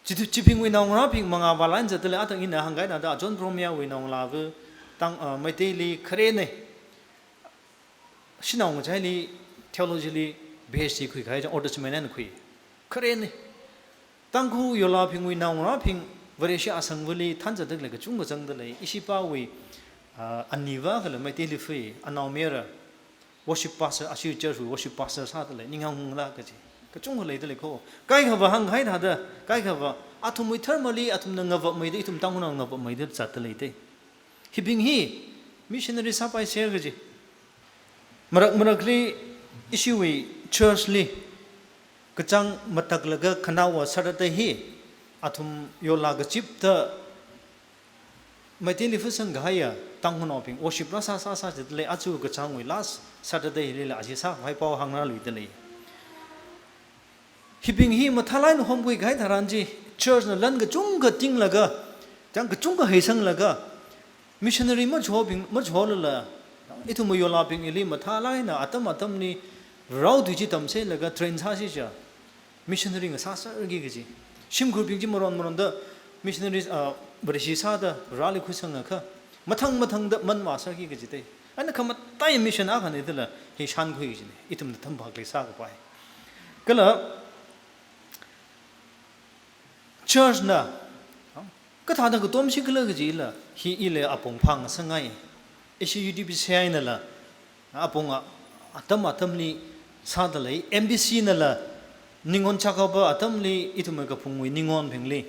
Chi, chibingwui naongarābing mangā vālāk eina zatdalei, atang ina hāngkahai thāda John Prohmawui naongalāva Tang, ah, Meiteili khararnei. Shanao ngachaili theology li P H D khuikahai chang, Old Testament eina khui. Khararnei. Tangkhul yolabingwui naongarābing Vareshi asangvali thanzatda khalei kachungkha zangda lei. Ishipāwui, ah, aniva kala Meiteili fui, anaomayara worship pastor, ashi church wui worship pastor sāda lei, ninghang hungla kaji. Kachungkha leida lei kho. Kaikhava hāngkahai thāda, kaikhava, athumwui dharmali, athumna ngavapmeida, ithum Tangkhulnao ngavapmeida zatda leite. Hibing hi missionary sāpaiser kaji. Marak marakli ishiwui church li kachāng mataklaga khanaowa Saturday hi athum yola kazipda Meiteili fusang kahaiya Tangkhulnaobing worship rāsā sāsā jida lei, aja kachāngwui last Saturday lila aja sākhavai pao hāngrāluida lei. Hibing hi mathālāk eina homkhui kahai tharan chi, church na lan kachungkha tinglaga, chāng kachungkha heisanglaga, missionary machobing, macholala, ithum yolabingli mathālāk eina atam atamli rao tui chi tamselaga train sāsi cha, missionary ngasāserki kaji. Shimkhurbing chi maron maronda missionaries, ah, Vareshi sāda rāli khuisangakha, mathang mathangda manvāserki kajite. Ana khamataiya mission akhana dala hi shānkhui kajine. Ithumna tampak leisā kapai. Kala church na kathāda katomsi khala kajila, hi ili apong phāngasakngai. Ishi U T B C I nala apong a, atam atamli sāda lei, M B C nala ningon chakapa atamli ithumwui kaphungwui ningonbingli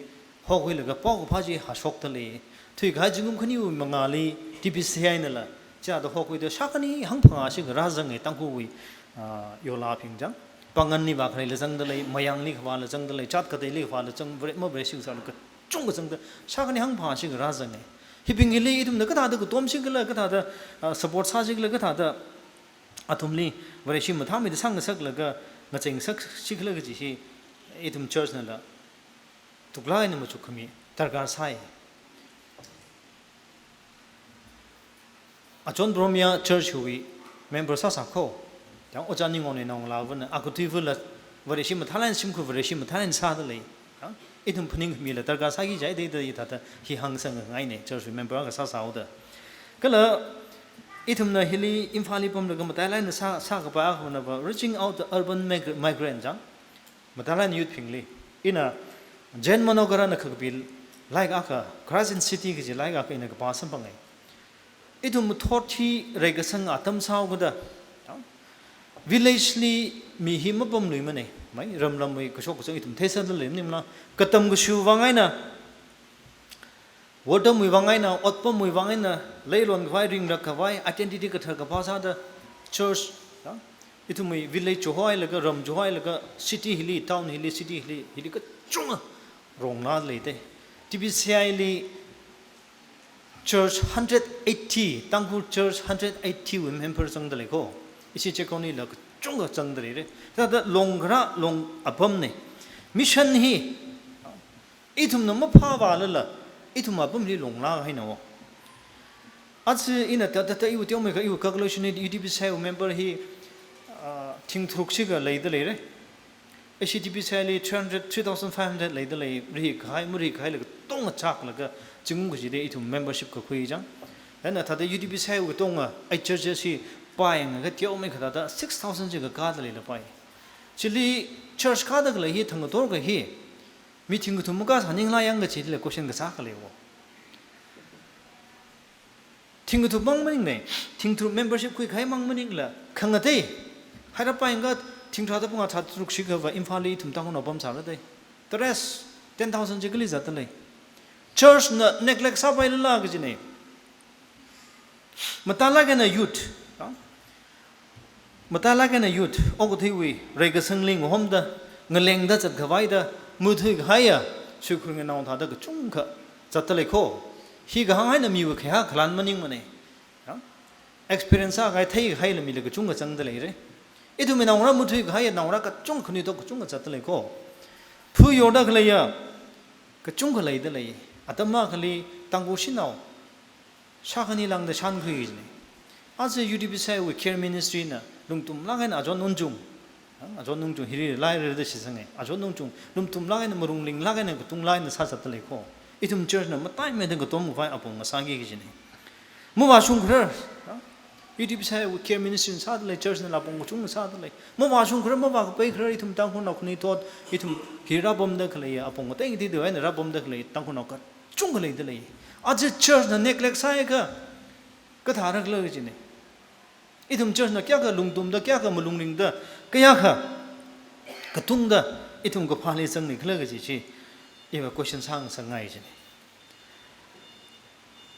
hokhuilaga paokaphā chi hāshokda lei. Thuikahai zingkum khaniwui mangāli T B C I nala chāda hokhuida shākhani hangphangā shikha rāzange Tangkhulwui, ah, yolabing chāng. Panganli vākhalei la zangda lei, Mayangli khavā la zangda lei, jat kateili khavā la zang, Vare, ma Vareshi sāla kachungkha zangda, shākhani hangphangā shikha rāzange. Hibing hili ithumna kathāda katomsi khala, kathāda, ah, support sāsi khala, kathāda athumli Vareshi mathāmeida sāngasaklaga ngacheingasakshi khala kaji hi ithum church nala tuklāk eina machukkhami darkar sai. Achon Bromia Church wui member sāsā kho. Chāng ojā ningonwui naongalāvana, akathuivula Vareshi mathālāk eina shimkhur Vareshi mathālāk eina sāda lei. Chāng ithum phaningkhamila darkar sāki jai dei dei thāda hi hāngsangngaine, church wui member akha sāsāhaoda. Kala ithumna hili Imphalli pamlaga matailāk eina sā, sākapai akhavanava reaching out the urban migra-, migrant chāng. Matailāk eina youth bingli. Ina Jen Manokaran na khakapi lairikakha, Christ in City kaji lairikakha ina kapā samphange. Ithum thot hi reikasang atam sāhaokada, village li mi hi mapamluimane. Mai, ram ramwui kashok kazang ithum theisāda lei maningla, katam kashu vang eina, wortamwui vang eina, otpamwui vang eina, leilon khavai, ringrak khavai, identity kathar kaphā sāda church, ya, ithumwui village chihailaga, ram chihailaga, city hili, town hili, city hili, hili kachungkha ronglā leite. T B C I li church hundred eighty, Tangkhul church hundred eighty wui member zangda lei kho. Ishi Chekon lila kachungkha zangda leire. Thāda long kharā, long apamne. Mission hi ithumna maphāvālala, ithum apamli longlā haina wo. Aja ina ta, ta, ta, iwui teomeikha iwui calculation hi U T B C I wui member hi, ah, thing tharuk shikha leida leire. Ishi T B C I li three hundred, three thousand five hundred leida lei, rihikahai, marihikahai katonga chaklaga, zingkum kachida ithum membership kakhui chāng. Ina thāda U T B C I wui katonga, ai churches hi pāyangakha teomeikha thāda six thousand chi kakāda leilapai. Chili church kāda khalei hi thangkhatorkha hi, mi thingkathum makā sāninglā yang kachila question kasā khalei wo. Thingkathup mang maningne, thingtharuk membership khuikahai mang maningla, khangatei, hairap pāyangakha thingtharāda phangā tharā tharuk shikhava Imphalli ithum Tangkhulnao pamsāra dei. The rest, ten thousand chi kali zatda lei. Church na neglect sāpailala kajine. Matailāk eina youth, ya? Matailāk eina youth, okathuiwui reikasangli ngahomda, ngalengda zatkhavai da, muthuikahaiya, suikhur nganao thāda kachungkha zatda lei kho. Hi kahāng eina miwui khayā khalan maningmane. Ya? Experience sākahai theikahaila mila kachungkha zangda leire. Ithumwui naongarā muthuikahaiya naongarā kachungkha khanuithot kachungkha zatda lei kho. Phu yorda khaleiya kachungkha leida lei. Atam akhali Tangkhul shanao shākhani lāngda shānkhui jine. Aja U T B C I wui care ministry na lungtumlāk eina Ajahn Wungchung, Ajahn Wungchung hili lairada shitsange. Ajahn Wungchung lungtumlāk eina, marunglinglāk eina, katunglāk eina sāzatda lei kho. Ithum church na mataimeida katomkhavai apong ngasāki kajine. Mavāshungkharar, Iwui sāwui care ministry sādalei, church nala apong kachungkha sādalei. Mavāshung kharar, mavākapai kharar, ithum Tangkhulnao khani thot, ithum hi rāpamda khalei, apong kateng ti do eina rāpamda khalei, Tangkhulnao kachungkha leidalei. Aja church na neglect sāakha, kathāra khala kajina. Ithum church na kayākha lungtumda, kayākha malung ringda, kayākha katungda, ithum kaphāli zangni khala kaji chi, iva question sāngasakngai jina.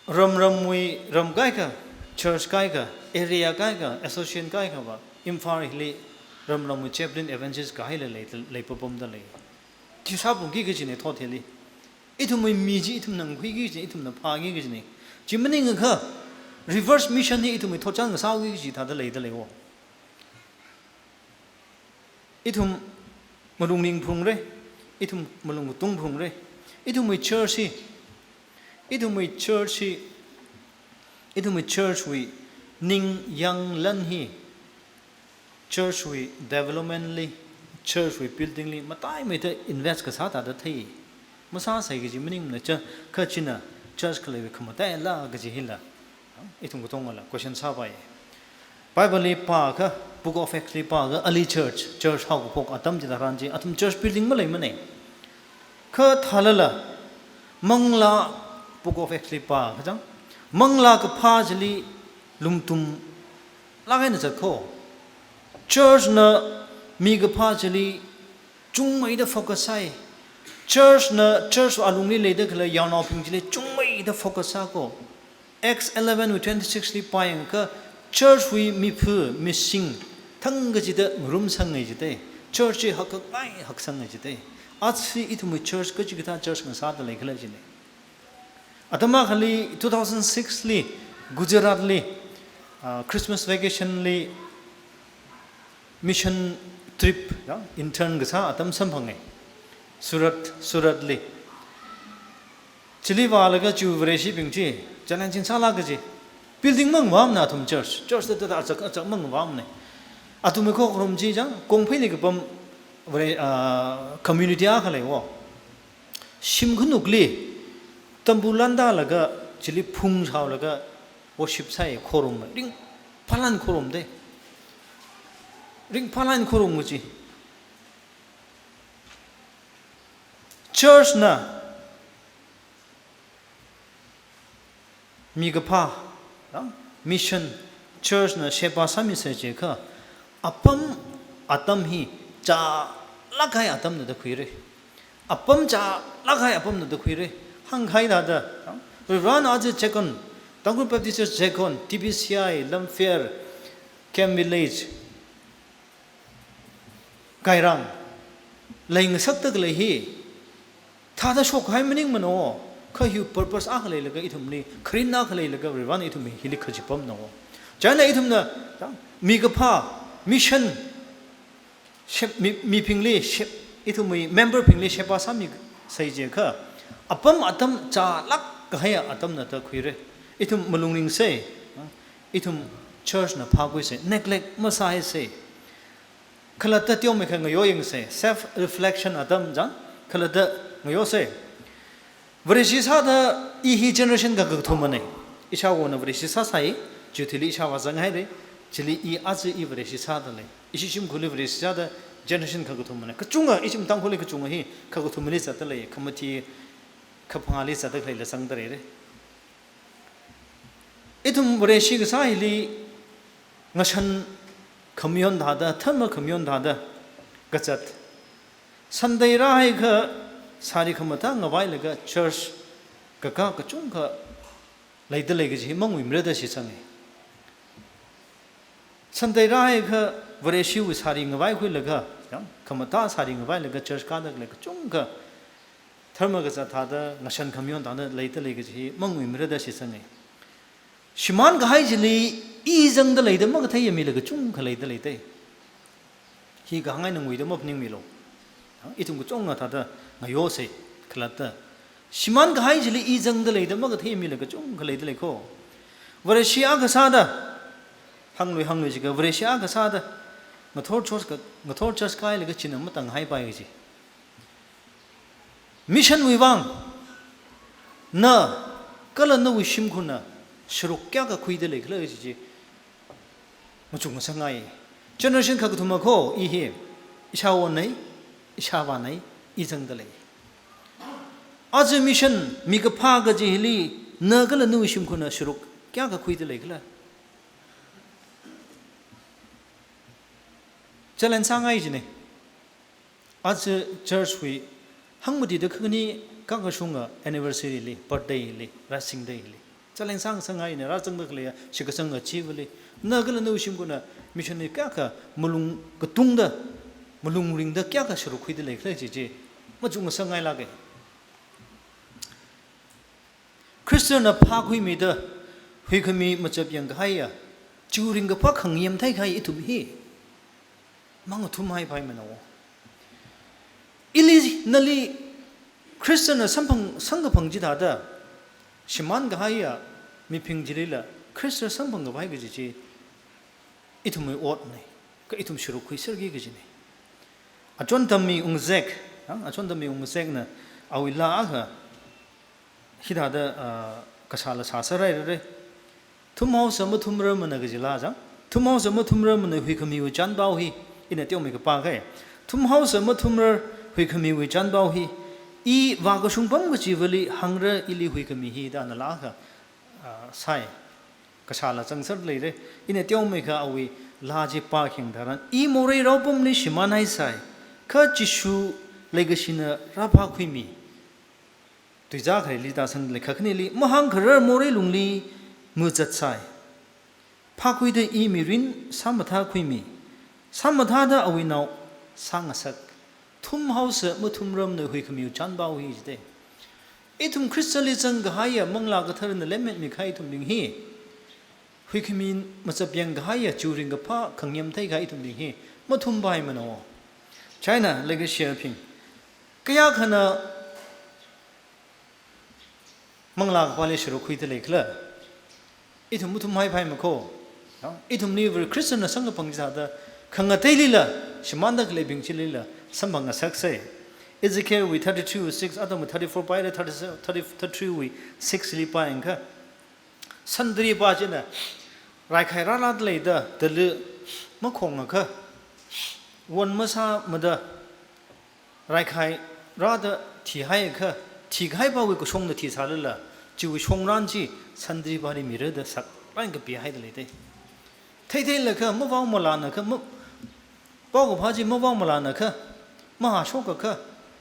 Ram ramwui, ram kaikha, church kaikha, area kaikha, association kaikhava, Imphal hili ram ramwui chaplain evangelist kahaila lei, leipapamdalei. Chi sāpamki kajina thot hili. Ithumwui mi chi ithumna ngakhuiki kajina, ithumna phāki kajina. Chi maningakha, reverse mission hi ithumwui thotchan ngasāki kaji thāda leidalei wo. Ithum malung ringphungra, ithum malung katung phungra, ithumwui church hi, ithumwui church hi, ithumwui church wui ningyāng lan hi, church wui development li, church wui building li, mataimeida invest kasā thāda thei. Masāsai kaji maningmana cha, kha china church khaleiwui khamataila kaji hila. Ithum katongala question sāpai. Bible li pāakha, Book of Acts li pāakha, early church, church haokaphok atam chitharan chi, athum church building maleimana. Kha thālala, manglā, Book of Acts li pāakha chang, manglā kaphā chili lumtumlāk eina zat kho. Church na mi kaphā chili chungmeida focus sāi. Church na, church alungli leida khalei yaonaobing chili chungmeida focus sā kho. Acts eleven wui twenty-six li pāyangakha, church wui miphu, mising, thang kachida ngarumsangngai jida. Church chi hakkhangai haksangngai jida. Aja ithumwui church kachikathā church ngasādalei khala jina. Atam akhali two thousand six li Gujarat li, ah, Christmas vacation li mission trip, ya, intern kasā atam samphanga. Surat, Surat li. Chili vālaga chiwui Vareshibing chi, challenging sālāk kaji. Building mangavāmana athum church. Church da da da achak, achak mangavāmana. Athumwui khokharum chi chang, Kongpheili kapam Vare-, ah, community akha lei wo. Shim khanukli, tambu landalaga, chili phung shaolaga, worship sāi khorum, ringphālāk eina khorum da. Ringphālāk eina khorum kaji. Church na mi kaphā, mission, church na sheba sāmisa chiakha, apam atam hi chālāk kahai atamna da khuira. Apam chālāk kahai apamna da khuira. Hāngkahai thāda, Reverend aja Checkon, Tangkhul Baptist Church Checkon, T B C I, Lamphel, Camp Village, Kairang, leingasakda khalei hi, thāda shokkahai maningmana, kha hi purpose akha leilaga ithumli, kharinna akha leilaga Reverend ithum hili kachipamna. China ithumna, mi kaphā, mission, shep-, mi, mibingli, shep-, ithumwui member bingli sheba sāmisai chiakha, apam atam chālāk kahai atamna da khuira. Ithum malung ringsa, ithum church na phākhuisa, neglect masāhaisa. Khalatta teomeikha ngayoyangsa, self reflection atam chang, khalatta ngayosa. Vareshi sāda i hi generation kha kakathumana. Ishāvāna Vareshi sāsai, chithili ishāvā zanghaira, chili i aja i Vareshi sādalei. Ishi shimkhurli Vareshi sāda generation kha kakathumana. Kachunga, ishi Tangkhulli kachunga hi kha kakathumali zatdalei, khamathi, kha phangāli zatda khaleila zangda leira. Ithum Vareshi kasā hili ngashan khamayon thāda, dharma khamayon thāda kazat. Sunday rāhaiakha sari khamathā ngavailaga church kakā kachungkha leidalei kaji hi manguimara da shitsanga. Sunday rāhaiakha Vareshiwui sari ngavaikhuilaga, ya, khamathā sari ngavailaga church kāda khalei kachungkha dharma kazat thāda, ngashan khamayon thāda leidalei kaji hi manguimara da shitsanga. Shimānkahai chili i zangda leida makatheiya mila kachungkha leidalei da. Hi kahāng eina nguida maphaningmilu. Ithum kachungkha thāda ngayosa khalatta. Shimānkahai chili i zangda leida makatheiya mila kachungkha leidalei kho. Vareshi akha sāda, hānglui hānglui jiakha Vareshi akha sāda, ngathor church ka, ngathor church kāhailaga china matānghaipai kaji. Mission wui vang, na, kala nawui shimkhurna, sharuk kayākha khuida leikhala kaji chi, Machuk masāngai. Generation kakathuma kho, i hi, ishāwonei, ishāvānei, i zangda lei. Aja mission, mikaphā kaji hili, na kala nawui shimkhurna sharuk kayākha khuida lei khala? Challenge sāngai jine. Aja church wui hangmatida khani kakashunga anniversary li, birthday li, raising day li, challenge sāngasakngaina, rāzangda khaleiya shitkasanga chivali, na kala nawui shimkhurna mission li kayākha malung katungda, malung ringda kayākha sharuk khuida lei khala chi chi machuk masāngailāke. Khristana phākhuimida huikhami machap yangkahaiya, chiwui ringkaphā khangayem theikahai ithum hi mangathumhaipaimana. Ili nali Khristana samphang, samkaphang chithāda shimānkahaiya mibing chilila Khrista samphangkhavai kaji chi ithumwui otnei, kha ithum sharuk khuiserki kajinei. Achon tammi ungzek, ha? Achon tammi ungzekna awui laa akha hithāda, ah, kasāla sāserhairare. Thumhaosa mathumrarmana kaji laa chang. Thumhaosa mathumrarmana huikhamiwui chānpao hi, ina teomeikha pākahai. Thumhaosa mathumrar huikhamiwui chānpao hi, i vākashung pam kachivali hāngra, ili huikhami hi da ana laa akha, ah, sai. Kasāla zangser leire. Ina teomeikha awui laa chi pākhayang tharan, i morei raopamli shimānhaisai, kha Jishu leikashina rāphākhuimi. Tuizā khaili tāsang lei, kakhaneli mahāngkharar morei lungli mazatsai. Phākhuida i mirin sāmathākhuimi. Sāmathāda awui nao sāngasak. Thumhaosa mathumrarmana huikhamiwui chānpao hi jite. Ithum Khristali zangkahaiya Manglā Katharana lemmetmikahai ithumbing hi, huikhami machap yangkahaiya chiwui ringkaphā khangayem theikahai ithumbing hi mathumpaimana. China leikashiyabing, kayākhana Manglā Kaphāli sharuk khuida lei khala? Ithum mathumhaipaima kho. Ithumli Vare Khristana samkaphang chithāda khangateilila, shimānda khaleibing chilila samphangngasaksei. Ezekielwui thirty-two six, atam thirty-four paira, thirty, thirty, thirty-three wui six li pāyangkha, santri pā china raikhai rārāda leida, tali makhongakha, won masāmada, raikhai rāda thihaiakha, thikahai pāwui kashongna thisālala, chiwui shongran chi santri pāli mira da saklāk eina kapihaida leite. Theitheilaga, mavao malānakha, ma-, paokaphā chi mavao malānakha, mahāshokakha,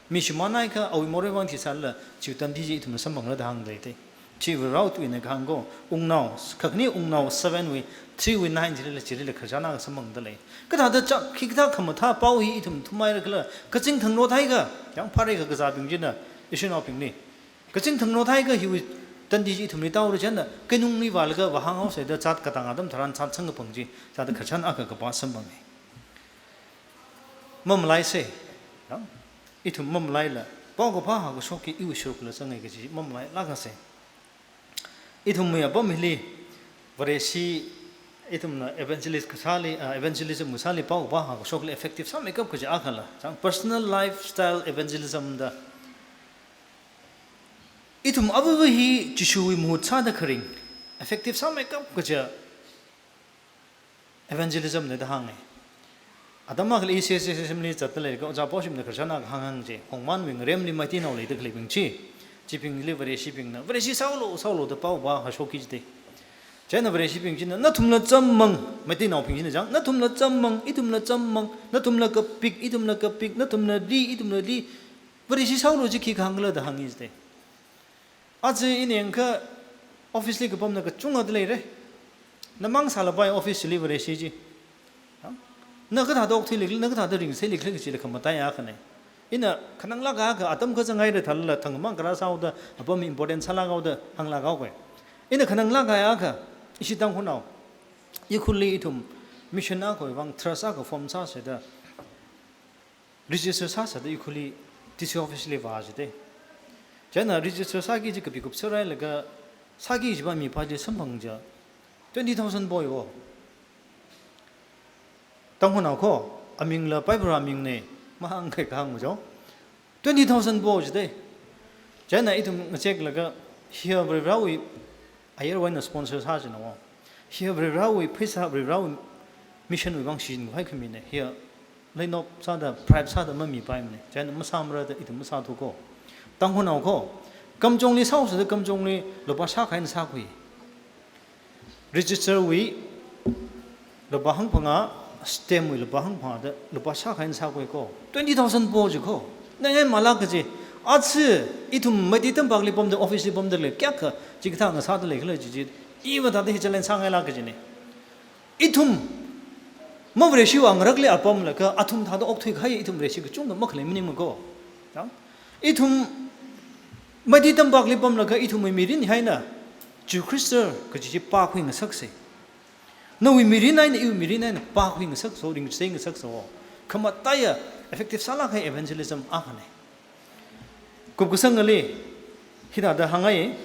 mi shimānhaikha, awui moreivang thisālala, chiwui tandi chi ithumna samphangra da hāngda leite. Chi Varewui tuina kahāng kho, Wungnao, kakhane Wungnao seven wui three wui nine chilila chilila khararchan akha samphangda lei. Kathāda chak, khikathā khamathā pao hi ithum thumhaira khala, kazing thangrot haikha, yangphāreikha kazābing china, ishinaobingli. Kazing thangrot haikha hiwui tandi chi ithumli tāhaora china, keinungli vālaga vāhānghaosei da zat katang atam tharan zat samkaphang chi, zat khararchan akha kapā samphange. Mamalaisei, ya? Ithum mamalaila, paokaphā hākashok hi iwui sharukkhala zangai kaji mamalailākasei. Ithumwui apam hili, Vareshi, ithumna evangelist kasāli, ah, evangelism kasāli paokaphā hākashokli effective sāmeikap kaji akhala, chang personal lifestyle evangelism da. Ithum avava hi Jishuwui mahut sāda kharing, effective sāmeikap kaja evangelism ne da hānge. Atam akhali E C S S M li zatda leikha, ojā Paoshimna khararchan akha hānghāng je, Hongmanwui ngaremli Meiteinaoli da khaleibing chi, chibingli Vareshibingna, Vareshi sāhaolu, sāhaolu da paokaphā hāshokki jite. Chieina Vareshibing china, nathumla chammang, Meiteinaobing china chang, nathumla chammang, ithumla chammang, nathumla kapik, ithumla kapik, nathumla li, ithumla li, Vareshi sāhaolu chi khi kahāngkhala da hāngi jite. Aja ina yangkha office li kapamna kachungkha da leire. Na mang sālapai office li Vareshi chi. Ha? Na kathāda okthuilikhala, na kathāda ringseilikhala kajila khamataiya akhane. Ina khananglāk akha atam kazanghaira thālala thangkhamang kharā sāhaoda, apam important sālāk haoda, hānglāk haoke. Ina khananglāk akha, ishi Tangkhulnao, Ukhrulli ithum mission akhawui vang trust akha form sāsāda, register sāsāda Ukhrulli D C office li vā jite. Chieina register sāki kaji kapikup sārailaga sāki kajiva mipā chi samphang ja twenty thousand poi wo. Tangkhulnao kho, amingla Bible aming ne, mahāngkahai kahāng jo. Twenty thousand po jite. Chieina ithum ngazeklaga, hiya Varewui ayarwui eina sponsor sāsāna wo. Hiya Varewui pheisā, Varewui Mission wui vang shichin khavai khamina. Hiya, leinop sāda, bribe sāda mamipaimana. Chieina masāmara da ithum masāthu ko. Tangkhulnao ko. Kamchongli sāhaosa da kamchongli lupā shākha eina sākhui. Register wui lupā hangphangā, stamp wui lupā hangphangā da lupā shākha eina sākhui ko. Twenty thousand po ji ko. Ngai ngai malāk kaji. Aja, ithum Meitei tampakli pamda, office li pamda lei, kayākha, chikathā ngasāda leikhala ji chi. Iva thāda hi challenge sāngailāk kajina. Ithum, ma Vareshi wui ngarakli apamlaga, athum thāda okthui kahai ithum Vareshi kachungkha makhalei maningma ko. Tang? Ithum, Meitei tampakli pamlaga, ithumwui mirin eina, Jesu Khrista kaji chi pākhui ngasaksei. Nawui mirin eina, iwui mirin eina, pākhui ngasakso, ringchithei ngasakso. Khamataiya, effective sālāk kahai evangelism akhana. Kupkasangali, hithāda hāngngai,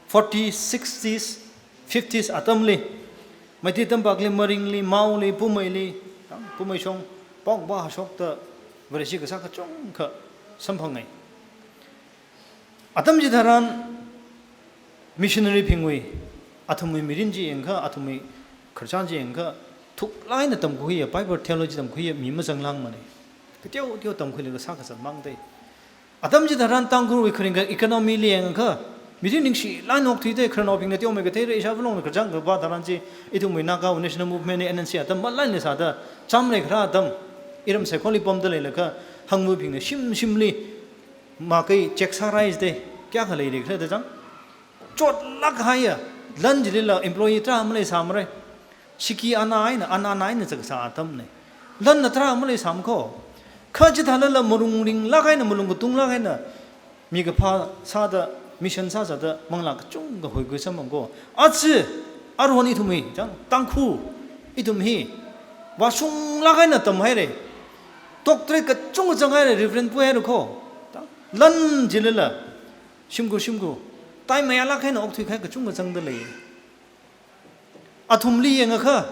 forties, sixties, fifties atamli, Meitei tampakli, Maringli, Maoli, Poumaili, Poumaishong, Pongpa hashokta, Vareshi kasā kachungkha samphangngai. Atam chitharan, missionary bingwui, athumwui mirin chi yangakha, athumwui khararchan chi yangakha, thuklāk eina tamkhuiya, Bible theology tamkhuiya, mi mazanglāngmana. Kateo teo tamkhuilaga sā kazat mangda. Atam chitharan Tangkhulwui kharinga economy li yangakha, mirin ningshilāk eina okthuida, khararnaobingna teomei katheira, ishāvā longna kachang kavā tharan chi, ithumwui Naga National Movement, N N C atam malai leisāda, chām leikharā atam, iram saikorali pamda leilaga, hangvabingna shim shimli, makei check sārai jida, kayākha leira khala da chang. Chotlāk haiya, lan chilila employee tarā maleisāmara. Siki ana eina, ana ana eina zaksā atamna. Lanna tarā maleisāma ko. Kha chithālala malung ringlāk eina, malung katunglāk eina, mi kaphā sāda, mission sāsāda, manglā kachungkha huikhui samphang ko. Aja, aruihon ithumwui, chang, Tangkhul, ithum hi, vāshunglāk eina tamhaira. Doctorate kachungkha zanghaira, Reverend puihaira ko. Tang, lan chilala, shimkhur shimkhur, tai mayālāk eina okthui kahai kachungkha zangda lei. Athumli yangakha,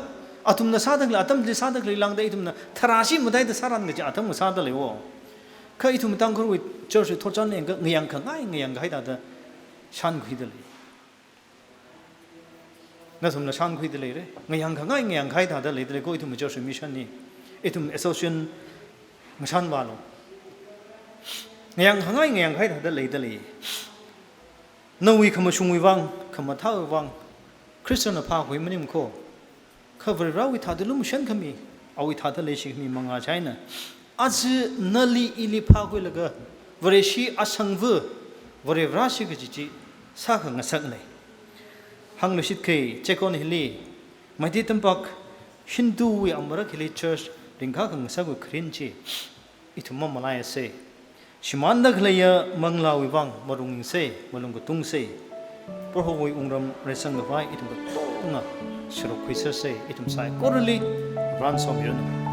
athumna sāda khalei, atamli sāda khalei lāngda ithumna tharāshi mataida sāran kaji atam ngasāda leiwo. Kha ithum Tangkhulwui church wui thotchan yangakha ngayang khangai ngayang kahai thāda shānkhuida lei. Nathumla shānkhuida leira. Ngayang khangai ngayang kahai thāda leida lei ko ithum church wui mission hi. Ithum association ngashan vālu. Ngayang khangai ngayang kahai thāda leida lei. Nawui khamashungwui vang, khamathāwui vang, Khristana phākhui maning ko. Kha Varivarāwui thāda lumashan khami, awui thāda leishi khami mangā chieina. Aja nali ili phākhuilaga, Vareshi asangva, Varivarāshi kaji chi, sākhangasakna. Hāngluishit kahai, checkon hili, Meitei tampak, Hindulwui amarak hili church, ringkakhangasakwui kharing chi, ithum mamalaiasei. Shimānda khaleiya manglāwui vang malung ningsei, malung katungsei. Prohowui wungram reisang khavai ithum katonga sharuk khuisāsei, ithum saikorali ran somiranu.